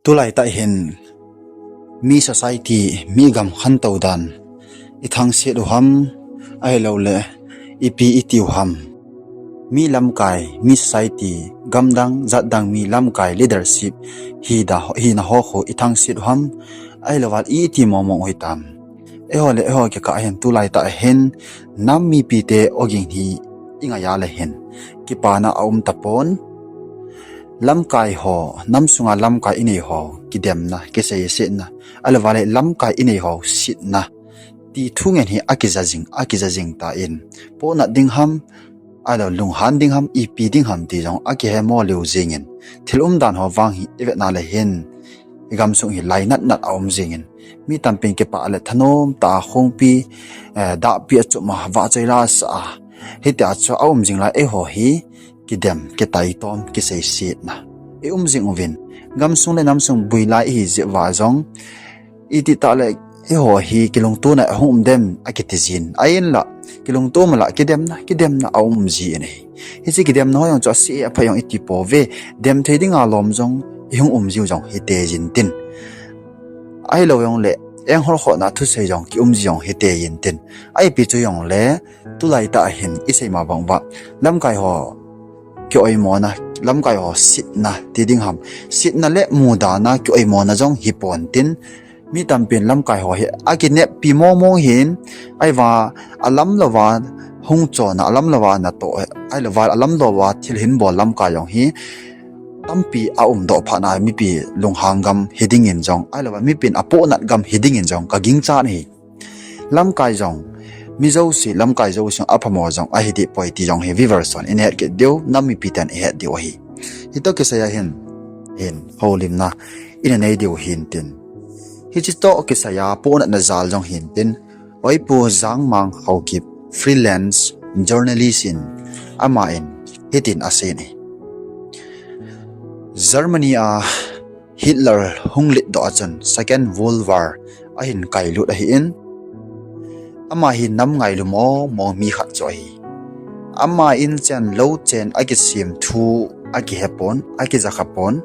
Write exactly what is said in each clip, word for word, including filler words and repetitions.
Tulai tah hin mi society, mi gam khantou dan i thangsiat u ham, ahilouleh ipi i tiu ham. Mi lamkai, mi society, gamdang, jatdang mi lamkai leadership hi da, hina ho khu i thangsiat u ham, ahilouva i ti mong mong u hitam. Eiho le eiho kikah hin tulai tah hin nam mipite ogin hi i ngai a le hin kipana a um tapon. Lamkai ho, nam sunga lamkai i nei ho kidemna, kiseisetna, ahilouva le lamkai i nei ho sietna ti thu ngen hi a kija jing, a kija jing tan. Pohnat ding ham, ahilou lunghan ding ham, ipi ding ham ti jong a kihe mo leu jingin, thil umdan ho vang hi i vetna le hin i gamsung hi lainat nat a um jingin, mi tampin kipah le thanom tah a khongpi, eh, dahpi a chom a, vahchoi la sa a, hitia chu a um jing lai eiho hi kidem, kitaitom, kiseisetna i um jing uvin, gamsung le namsung bui lai ihi jeh uva jong, iti tah le eiho hi kilungtona a hung um dem a kiti jin. Ahinla, kilungtona la kidemna, kidemna a um jin ahi. Hiche kidemna ho jong chu ase a pha jong i ti pouve, dem thei dinga lom jong i hung um jiu jong hite jin tin. Ahilou jong le, enghol khohna thusei jong ki um ji jong hite jin tin. Ipi chu jong le, tulai tah hin i sei ma bang uva, lamkai ho kioimona, lamkai ho sietna ti ding ham, sietna le mudana kioimona jong hi pon tin, mi tampin lamkai ho hi a kineppi mong mong hin, ahiva a lam louva hung chon a, a lam louva natoh, ahilouva a lam louva thil hin bol lamkai jong hi tampi a um doh phat na mipi lunghang gam hi dingin jong, ahilouva mipin a pohnat gam hi dingin jong ka ginchat ahi. Lamkai jong, mi jouse, lamkai jouse a phamo jong ahi deh poi ti jong hi viewers hon i het kit diu, nam mipi ten i het diu ahi. Hitoh kisai a hin, hin houlimna i na nei diu hin tin. Hiche toh kisai a pohnatna jal jong hin tin, Oipu Jangmang Haokip, freelance journalist in, ama in hitin asei in ahi. Germany a Hitler hung lit doh a chun Second World War ahin kailut ahin, ama hi nam ngailu mong mong mi khat chu ahi. Ama in chen lou chen a kisem thu a kihe pon, a kijakha pon.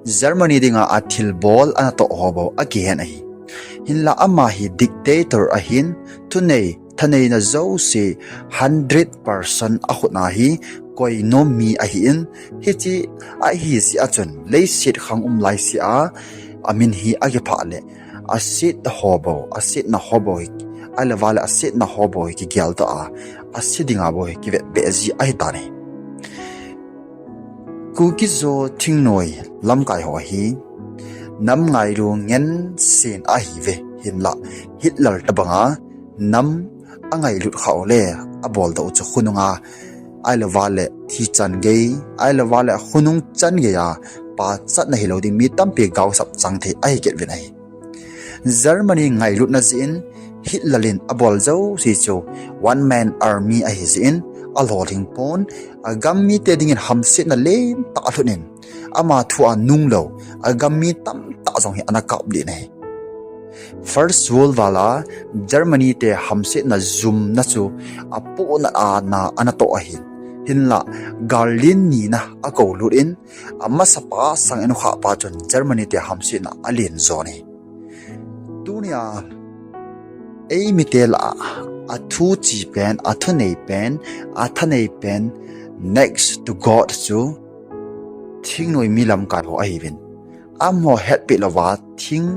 Germany dinga a thilbol a natoh ho bou a kihen ahi. Hinla ama hi dictator ahin, thunei, thaneina jouse hundred percent a khut a hi koinom mi ahin, hiche ahi jeh a chun leiset khang um lai sea, a min hi a kiphah le, a siet ho bou, a sietna ho bou hi, ahilouva le a sietna ho bou hi kigel doh a, a se dinga bou hi kivetbeh ji ahi tan ahi. Kuki Zo thingnoi lamkai ho hi nam ngailu ngen sen ahiuve, hinla Hitler tobanga nam a ngailut kha u le a bol doh u chu khonunga, ahilouva le thi chan gei, ahilouva le khonung chan gei a pachatna hilou ding mi tampi gaosap chang thei ahi kit uvin ahi. Germany ngailutna jeh in Hitler in a bol jouse chu one man army ahi jeh in a lolhing pon, a gam mite dingin hamsetna lentah a lhut in, ama thu a nunglou a gam mi tamtah jong hi ana kap lih in ahi. First World War a Germany te hamsetna jumna chu a pohnat a na, a natoh ahin. Hinla, Berlin nina a koulut in, a masapa sangin u khah pa chun Germany te hamsetna a len jo in ahi. Tunia, eimite lah a, a thuche pen, a thunei pen, a thanei pen, next to God chu, thingnoi mi lamkai ho ahiuvin. Amaho hetpeh louva, thing,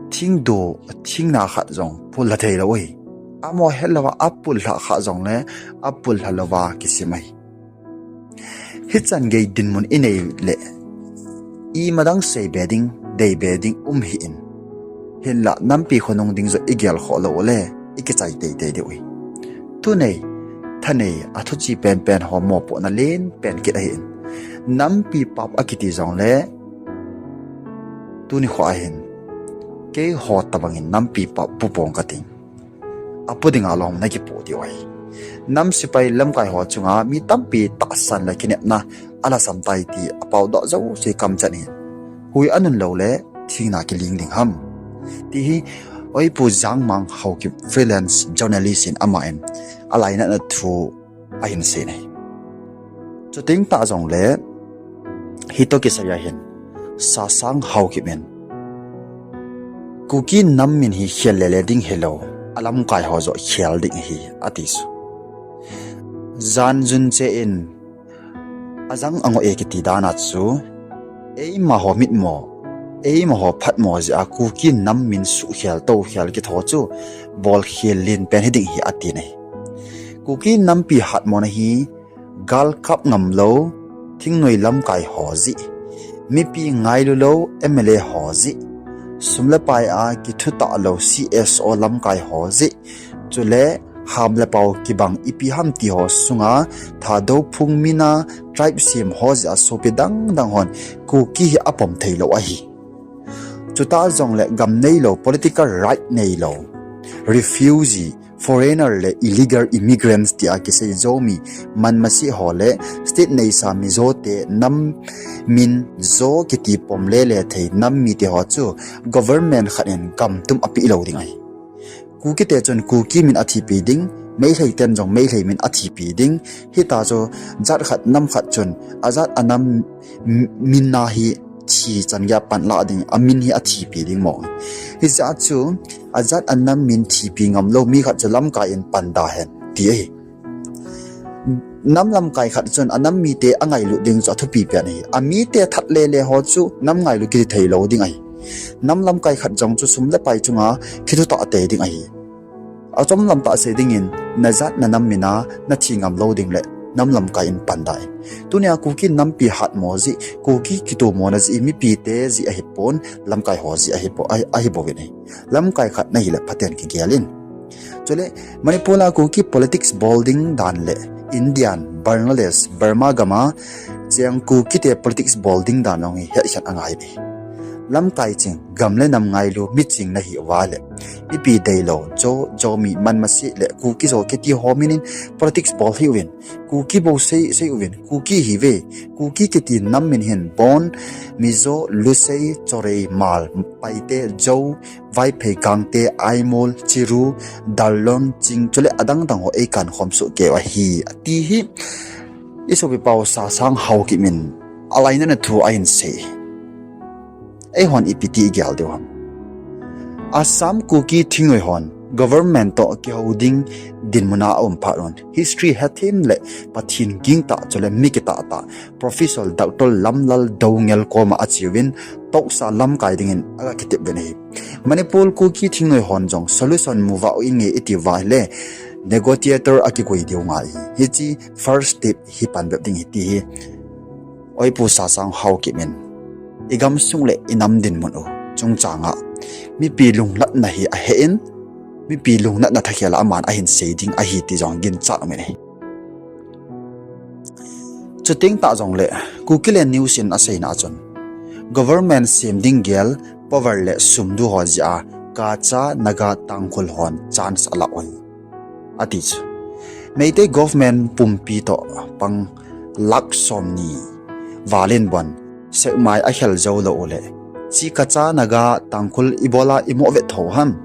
thingdu, thingna khat jong pullha thei lou ahi. Amaho het louva, a pullha kha jongle, a pullha louva kisim ahi. Hichan gei dinmun i nei le, imadang seibe ding, deibe ding um hih in. Hinla nampi khonung ding joh i gelkhoh lou le, i kichai teitei diu ahi. Thunei, thanei, a thuche penpen ho mopohna lenpen kit ahin. Nampi pap a kiti jongle, tuni kho ahin, keiho tobangin nampi pap pu pong kating. A pu dinga lom na kipoh diu ahi. Nam sepai lamkai ho chunga mi tampi tahsan le kinepna a lhasam tai ti a paodoh jouse kamchat in, hui a nun lou le thingna kiling ding ham, ti hi Oipu Jangmang Haokip, freelance journalist in ama in a lainatna thu ahin sei in ahi. Chuteng tah jongle, hitoh kisai a hin, Sasang Haokip in, Kuki nam min hi khel lele ding hilou, alamkai ho joh khel ding ahi, ati chu. Jan Jun Che in, ajang angoh e kiti dan a chu, eima ho mitmo, eima ho phatmo jeh a Kuki nam min suhkhel, toukhel kiti ho chu, bolkhel len pen hiding ahi ati nai. Kuki nampi hatmona hi, galkap ngamlou, thingnoi lamkai ho jeh, mipi ngailu lou, M L A ho jeh, sum le pai a kithutah lou, C S O lamkai ho jeh, chule ham le pao kibang ipi ham ti ho sunga, Thadou phung mina, tribe sem ho jeh a sopi dang dang hon, Kuki hi apom theilou ahi. Chutah jongle gam neilou, political right neilou, refugee, foreigner le illegal immigrants tia kisei Zomi, manmasi ho le state neisa Mizo te nam min Zo kiti pom lele thei nam mite ho chu government khat in gamtum apeh lou ding ahi. Kuki te chun Kuki min athipi ding, Meitei ten jong Meitei min athipi ding, hita chu jat khat nam khat chun ajat anam min a hi thi chan geiya panla ding, amin hi athipi ding mo. Hijeh a chu, ajat anam min thipi ngamlou mi khat chu lamkai in panda hen, ti ahi. Nam lamkai khat chun anam mite angailut ding chu athupi pen ahi. Amite that lele ho chu nam ngailu kiti theilou ding ahi. Nam lamkai khat jong chu sum le pai chunga kithutah tei ding ahi. Achom lam tah sei dingin, najat nanam mina nathi ngamlou ding le, nam lamkai in panda in. Tunia Kuki nampi hatmo jeh, Kuki kitomona jeh, mipite jeh ahipon, lamkai ho jeh ahipo, ahi, ahibouvin ahi. Lamkai khat nahile phaten kigel in. Chule, Manipur a Kuki politics bol ding dan le, Indian, Bangladesh, Burma gam a, cheng Kuki te politics bol ding dan jong hi hetchet angai e. Lamkai ching, gam le nam ngailu, miching nahiuva le, ipi deilou, Zo, Zomi, manmasi le, Kuki Zo kiti ho min in politics bol hiuvin, Kuki bou sei, seiuvin, Kuki hiuve, Kuki kiti nam min hin Bon, Mizo, Lusei, Chorei, Hmar, Paite, Zo, Vaiphei, Gangte, Aimol, Chiru, Darlon, Ching, chule adang dang ho eikan khom soh keiu ahi, ati hi, isopi pau Sasang Haokip in, alainatna thu ahin sei. Eihon ipi ti igel diu ham. Assam Kuki thingnoi hon, government toh kihou ding dinmun a aum phat un, history hethem le Pathen gingtah chule mi kitah tah, Professor Doctor Lamlal Doungel koma acheuvin, tohsa lamkai dingin aga kitep uvin ahi. Manipur Kuki thingnoi hon jong solution mu uva inge iti uva ahile, negotiator akikoi diu ngai. Hiche first step hi pan bep ding ahi ti hi. Oi Pu Sasang Haokip in, igamsung le inam dinmun u chungchang a, mipi lungnatna hi ahe in, mipi lungnatna thakhel a aman ahin sei ding ahi ti jong ginchat um in ahi. Chuteng tah jongle, Kukiland News in aseina a chun, government sem ding gel, power le sumdu ho jeh a, Kacha, Naga, Tangkhul hon chance alah u ahi, ati chu. Meitei government pumpi toh pang lakh somni val in bon, sekmai akhel jou lou uleh, hiche Kacha, Naga, Tangkhul ibola imoh vet thou ham.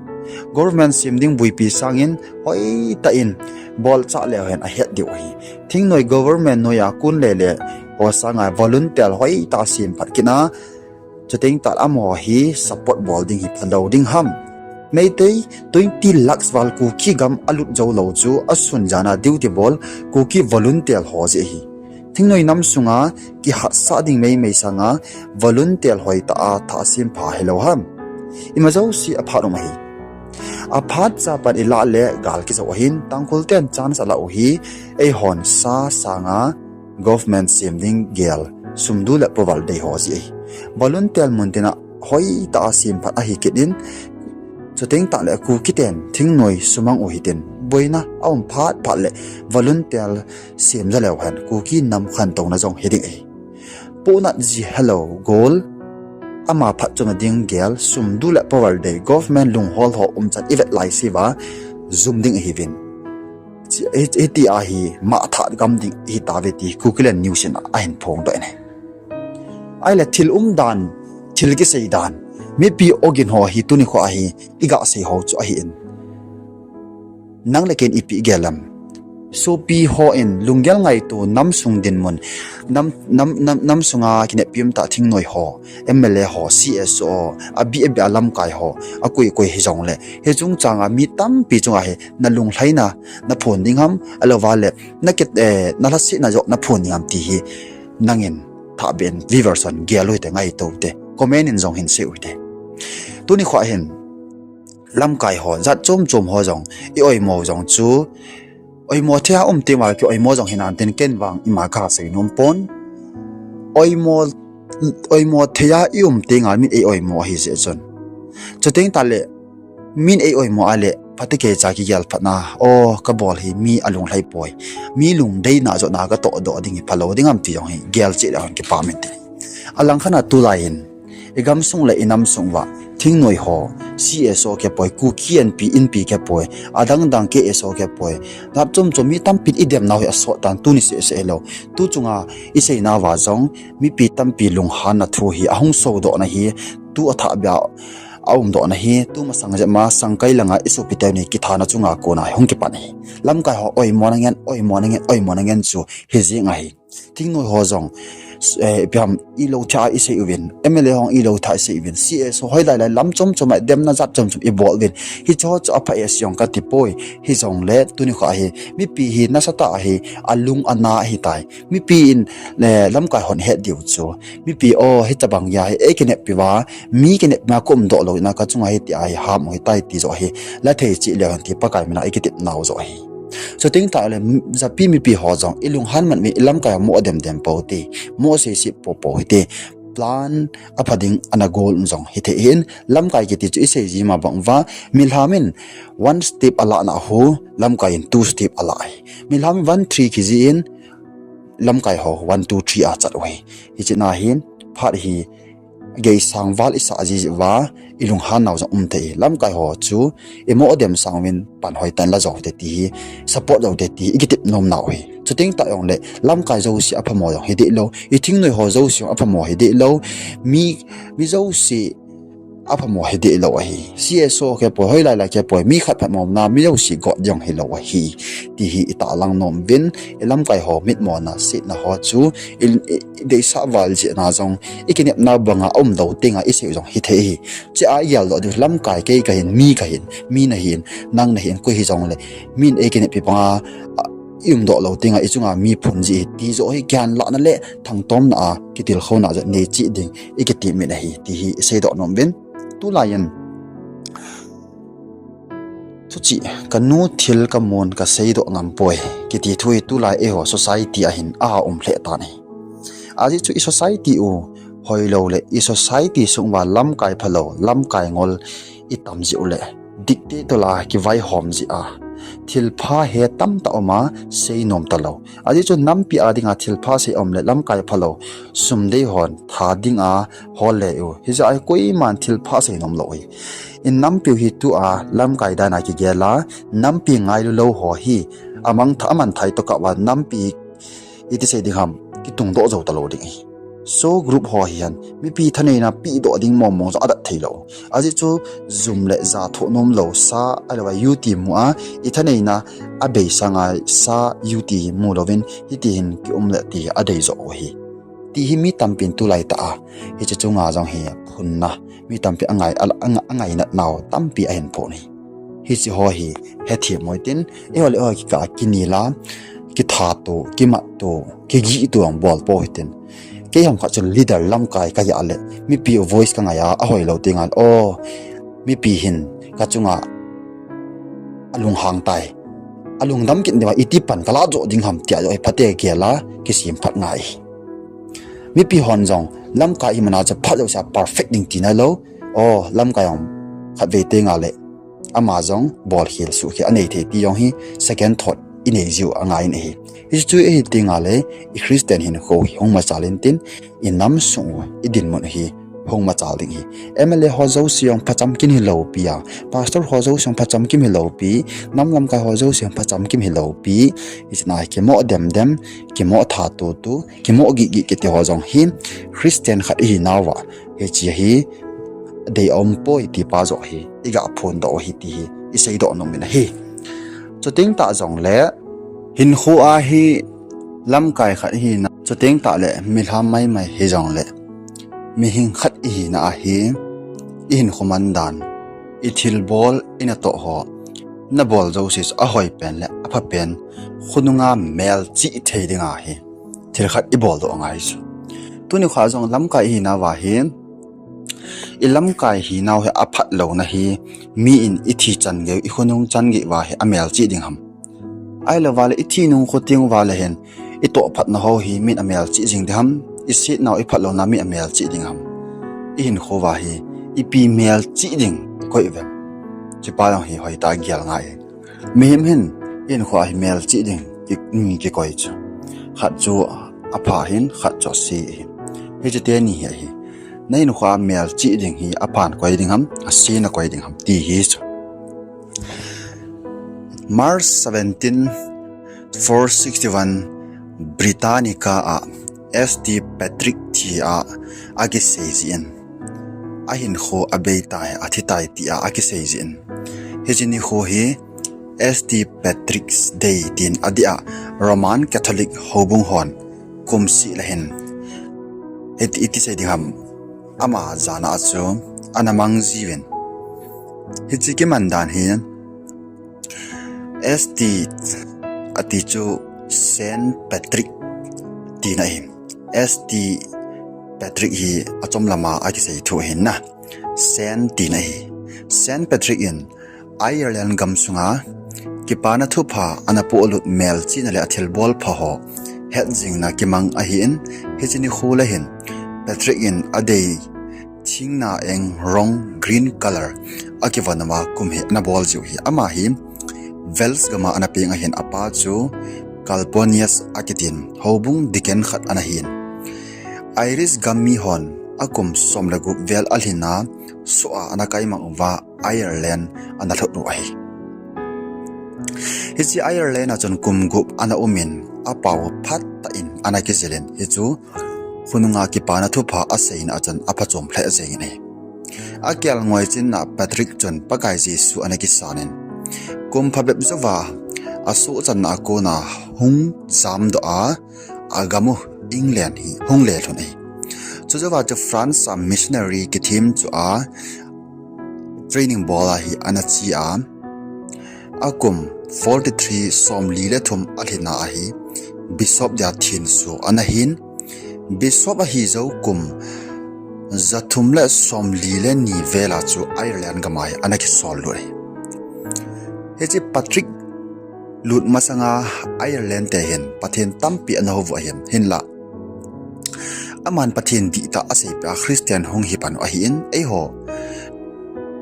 Government sem ding buipi sangin hoitah in bolchah leu hen ahet diu ahi. Thingnoi government noiya kon lele ho sanga volunteer hoitah a sem phat kit a, chuteng tah amaho hi support bol ding hi phalou ding ham. Meitei twenty lakhs val Kuki gam alut jou lou chu asun jan a duty bol Kuki volunteer ho jeh ahi. Thingnoi nam sunga kihatsah ding meimei sanga volunteer hoitah a thah sem pha hilou ham. Ima jouse aphat um ahi. Aphat cha pan ilah le gal kijou ahin, Tangkhul ten chance alah u hi, eihon sa sanga government sem ding gel, sumdu le power dei ho jeh ahi. Volunteer mun tina hoitah a sem phat ahi kit in, chuteng tah le Kuki ten thingnoi sumang u hitin, boina aum phat phat le volunteer sem jaleu hen Kuki nam khantouna jong hiding ahi. Pohnat ji helou gol, ama phatchomna ding gel, sumdu le power dei, government lunghol ho umchan ivet laiseuva jum ding ahiuvin, hitia hi mathat gam ding ahitauve ti Kukiland News in ahin phongdoh in ahi. Ahile thil umdan, thil kiseidan, mipi ogin ho hi tuni khoa hi iga sei ho chu ahin, nang le ken ipi igel em? Sopi hon lunggel ngaito, namsung dinmun, nam, nam, nam, namsunga kineppi umtah thingnoi ho, M L A ho, C S O, abeh abeh a lamkai ho, akoi koi hijongle, hiche chungchanga mi tampi chunga hi nalunglhaina naphon ding ham, ahilouleh nakit, eh, nalhasetna joh naphon ding ham ti hi nangin thahbeh in viewers hon gel uhite, ngaito uhite, comment in jong hin sei uhite. Tuni khoa hin lamkai ho jat chom chom ho jong i oimo jong chu, oimo thei a um teng vang le kioimo jong hinante, ken vang ima kasei nom pon. Oimo, oimo thei a i um teng vang le min ei oimo ahi jeh chun, chuteng tahle min ei oimo a le phatecha kigel phatna, o, kabol hi mi alunglhai poi, mi lungdeina joh na katohdoh ding hi phalou ding ham ti jong hi gel cheh le hon kipah inte. Alangkhat a tulai in i gamsung le i namsung uva thingnoi ho, C S O kepoi, Kuki Inpi, Inpi kepoi, adang dang K S O kepoi, jat chom chom mi tampin i demnau hi asot tan, tuni seh seh hilou, tu chunga i seinauva jong mipi tampi lunghanna thu hi ahung sodohna hi, tu athahbeh a aumdohna hi, tu masang jep ma Sangkai langa i sopiteu ni kithana chunga kona hung kipan ahi. Lamkai ho oimo nangen, oimo nangen, oimo nangen chu hijeng ahi. Thingnoi ho jong, eh, ipi ham, ilou thei a i sei uvin, M L A hon ilou thei a i sei uvin, C S O hoilai lai lam chom chom a demna jat chom chom i bol uvin, hiche ho chu apha e jong kati poi. Hijongle tuni khoa hi mipi hi nasatah a hi alung ana ahitai. Mipi in, eh, lamkai hon het diu chu, mipi, o, hitobang a hi ei kineppi uva, mi kineppi ma kaumdoh louna kachunga hitia hi ham u ahitai ti joh hi la thei cheh leu hen ti Pakai mina i kitepnau joh ahi. Chuteng tahle, japi mipi ho jong i lunghan man uvin, i lamkai ho mo dem dem pou hite, mo sei sei pou pou hite. Plan apha ding ana gol jong hithei hin, lamkai kiti chu i sei ji ma bang uva, milham in one step alah nau, lamkai in two step alah ahi. Milham in one three kijih in, lamkai ho one two three a chat u ahi. Hiche na hin phat hi geisang val i sah ji uva, i lunghan nau jong um thei. Lamkai ho chu i mo dem sang uvin pan hoitah in la jou hite ti hi, support jou hite ti hi i kitep nom nau ahi. Chuteng tah jongle lamkai jouse aphamo jong hi dehlou, i thingnoi ho jouse jong aphamo hi dehlou, mi, mi jouse aphamo hi dehlou ahi. C S O kepoi, hoilai lai kepoi, mi khat phatmona mi jouse got jong hilou ahi ti hi i tahlang nom uvin, i lamkai ho mitmona setna ho chu i, i, i deisah val jeh na jong, i kinepna banga aumlou tenga i sei u jong hithei ahi. Chea i geldoh diu, lamkai kei kahin, mi kahin, mi nahin, nang nahin, koi hijongle min ei kineppi banga, a, i umdoh lou tenga i chunga mi phun ji ahi ti joh hi gel lahna le thangtomna a kitilkhouna jong nei cheh ding i kitem in ahi ti hi i seidoh nom uvin. Tulai in, chuche, kanu thil kamon kaseidoh ngam poi kiti thu hi tulai eiho society a hin a um lheh tan ahi. Ajeh chu i society u hoilou le i society sung uva lamkai phalou, lamkai ngol i tam jeh u le, dictator a kivaihom jeh a, thilpha hi tamtah um a, sei nom talou. Ajeh chu nampi a dinga thilpha sei um le lamkai phalou, sum dei hon tha dinga hol le u. Hijeh a hi koiman thilpha sei nom lou ahi. I nampiu hi tua lamkai dan a kigel a, nampi ngailu lou ho hi amangthah, amangthah toh kah uva nampi iti sei ding ham, kitungdoh jou talou ding ahi. So group ho hihen mipi thaneina pehdoh ding mong mong jong adat theilou. Ajeh chu jum le ja thoh nom lou sa, ahilouleh U T mu a, i thaneina abei sanga sa U T mu louvin, hiti hin kium le ti adei joh u ahi. Ti hi mi tampin tulai tah a hiche chunga jong hi phunna, mi tampi angai, a, a, angainat nau tampi ahin phon ahi. Hiche ho hi hethem u hitin, eiho le eiho kikah a kinel a, kithat u, kimat u, kigih u jong bol pou hitin. Kei ham khat chun leader lamkai kahi a le, mipi u voice kangai a, ahoilou tengle, o, mipi hin kachunga alunghang tai, alungdam kit diu a, iti pan kalah joh ding ham tia joh hi phate gel a kisemphat ngai. Mipi hon jong lamkai ihi mana chu phat jouse a perfect ding tina lou. O, lamkai jong khatvei tengle ama jong bolkhel suhkhel anei thei ti jong hi second thought inei jiu angai in ahi. Hichu ahi tengle i Christian hinkho hi hung machal intin, i namsung u, i dinmun u hi hung machal ding ahi. M L A ho jouse jong phacham kin hilou pi a, pastor ho jouse jong phacham kim hilou pi, nam lamkai ho jouse jong phacham kim hilou pi. Hiche na hi kimo dem dem, kimo that u tu, kimo gih gih kiti ho jong hi Christian khat ihinauva hiche hi dei aumpoi ti pa joh hi iga phondoh u ahi ti hi iseidoh nom in ahi. Chuteng tah jongle Hinkho a hi lamkai khat ihina, chuteng tahle milham maimai hijongle, mihing khat ihina ahi, ihinkho mandan, ithilbol, inatoh ho, nabol jouse chu ahoipen le aphapen, khonunga melchih thei dinga hi thil khat iboldoh ngai chu. Tuni kho jong lamkai ihina uva hi, ilamkai hinau hi aphat louna hi, mi in ithi chan geiyu, ikhonung chan geiyu va hi amelchih ding ham? Ahilouva le ithi nung kho teng uva le hin, itoh phatna ho hi min amelchih jing ding ham? Isetnau iphat louna min amelchih ding ham? Ihinkho uva hi, ipi melchih ding ikoi uvem? Chupa jong hi hoitah gel ngai. Mihem hin, ihinkho a hi melchih ding ki, um, kikoi chu. Khat chu apha ahin, khat chu ase ahin. Hiche teni hi ahi. Nahinkho a melchih ding hi aphan koi ding ham, ase nakoi ding ham ti hi chu. March seventeen, four sixty-one, Britannica a S T Patrick thi a akisei jeh in, ahinkho abeitai, athitai tia akisei jeh in, hiche nikho hi S T Patrick's Day tin adih a, Roman Catholic houbung hon kum seh le hin iti, iti sei ding ham, ama jana chu ana mang jiuvin. Hiche kiman dan hi S T ati chu Saint Patrick tina ahi. S T Patrick hi achom lama akisei thu ahin na. Saint tina ahi. Saint Patrick in Ireland gamsunga kipana thupha ana polut melchihna le athilbol pha ho hetjingna kimang ahin, hiche nikho le hin Patrick in adei thingna eng rong, green color, akivon uva kum hi ana bol jiu ahi. Ama hi Wales gama ana peng ahin, apa chu Calpurnius akitin, houbung deacon khat ana hin. Irish gam mi hon akum som le gup vel alhin a, soh a ana kaimang uva Ireland ana lhut u ahi. Hiche Ireland a chun kum gup ana umin, apao phatah in ana kijilin, hichu khonunga kipana thupha aseina a chun aphachom lheh jengin ahi. Akelngoi chinna Patrick chun Pakai Jesu ana kisanin, kum phabep jouva asohchanna a kona hung jamdoh a, agam u England hi hung lelhun ahi. Chujouva chu France a missionary kithem chu a training bol a hi ana che a, akum forty-three, somli le thum alhin a ahi, Bishop dia thenso ana hin, Bishop ahi jou kum jathum le somli le ni vel a chu Ireland gam a hi ana kisol lut ahi. Hiche Patrick lut masanga Ireland te hin Pathen tampi ana hou u ahin, hinla aman Pathen dihtah aseipeh a Christian hung hi pan u ahin, eiho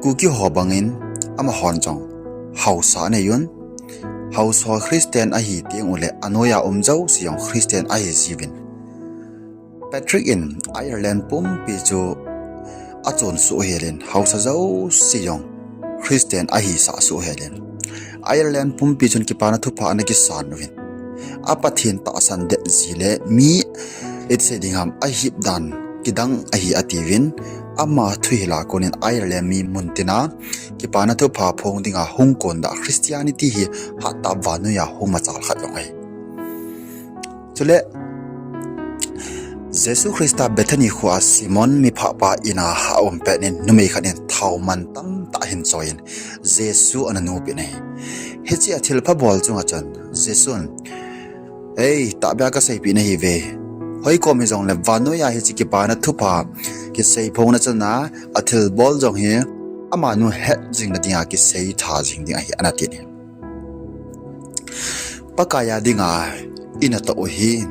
Kuki ho bangin amahon jong haosa aneiyun, haosa ho Christian ahi tengule anoiya um jouse jong Christian ahi jiuvin. Patrick in Ireland pumpi chu achonsoh helin, haosa jouse jong Christian ahisah soh helin, Ireland pumpi chun kipana thupha ana kisan uvin. A Pathen tahsan det ji le mi iti sei ding ham, ahip dan kidang ahi atiuvin, ama thuhil a konin Ireland mi muntina kipana thupha phong dinga hung konda Christianity hi hattah vannoiya hung machal khat jong ahi. Chule Jesu Christa Bethany khoa Simon miphahpa ina aum petnin numei khat in thao man tamtah ahin choiyin Jesu ana nopeh in ahi. Hiche a thilpha bol chunga chun Jesun, ei, tahbeh a kaseipeh nahiuve, hoikom hijongle vannoiya hiche kipana thupha kiseiphongna chana athilbol jong hi amanu hetjingna dinga kiseitha jing ding ahi, ana tin ahi. Pakaiya dinga inatoh u hi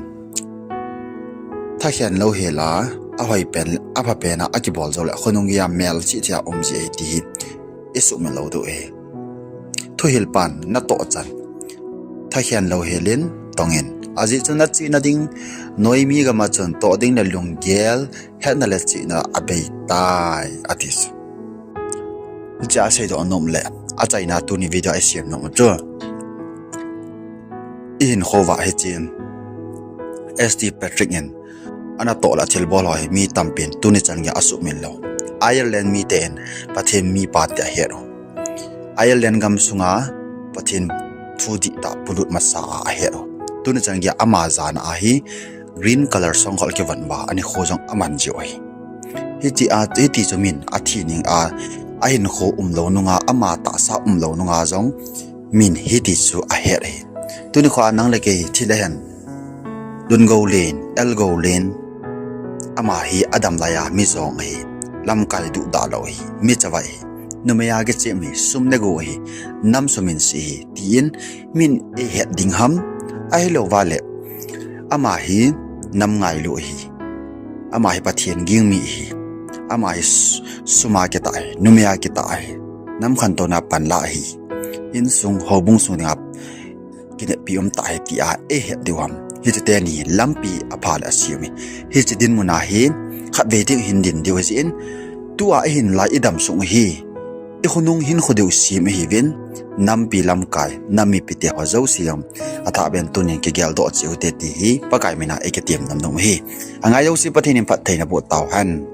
thakhen louhela, ahoipen, aphapen a akibol joule khonung geiya melchih thei a umji ahi ti hi isuhmil lou diu ahi. Thuhilpan natoh chan thakhen louhelin tongin, ajeh chu nachihna ding, noimi gama chun toh ding le lunggel, hetna le chihna abeitai, ati chu. Hichea seidoh nom le achaina tuni video a isem nom u chu, ihinkhouva hiche S T Patrick in anatoh le athilbol ho hi mi tampin tuni chan geiya asuhmil lou. Ireland miten Pathen mipa tia ahet u, Ireland gamsunga Pathen Thu dihtah polut masa a ahet u. Tuni chan geiya ama jana ahi green color songkhol kivon uva anikho jong aman jiu ahi. Hitia, hiti chu min athi ning a, ahinkho umlou nunga, ama tahsa umlou nunga jong min hiti chu ahet ahi. Tunikho a nang le kei thil ahin, Lungoulen, Elgoulen, ama hi adam laiya mi jong ahi, lamkai duhdahlou ahi, mi chavai ahi, numei a kichem ahi, sum le go ahi, nam sum in se ahi, tin min eihet ding ham, ahilouva le, ama hi nam ngailu ahi, ama hi Pathen ging mi ahi, ama hi s-, sum a kitah ahi, numei a kitah ahi, nam khantouna panla ahi, insung houbung sung dinga kineppi umtah ahi tia eihet diu ham. Hiche teni lampi apha le asem ahi. Hiche dinmun a hi khatvei ding hin din diu ahi jeh in, tua ihin lai idam sung u hi, ikhonung hinkho diu sem ahiuvin, nampi lamkai, nam mipite ho jouse jong athahbeh in tunin kigeldoh cheh ute ti hi Pakai mina eikitem nom nom u ahi. Angai jouse Pathen in phattheina boh tauhen.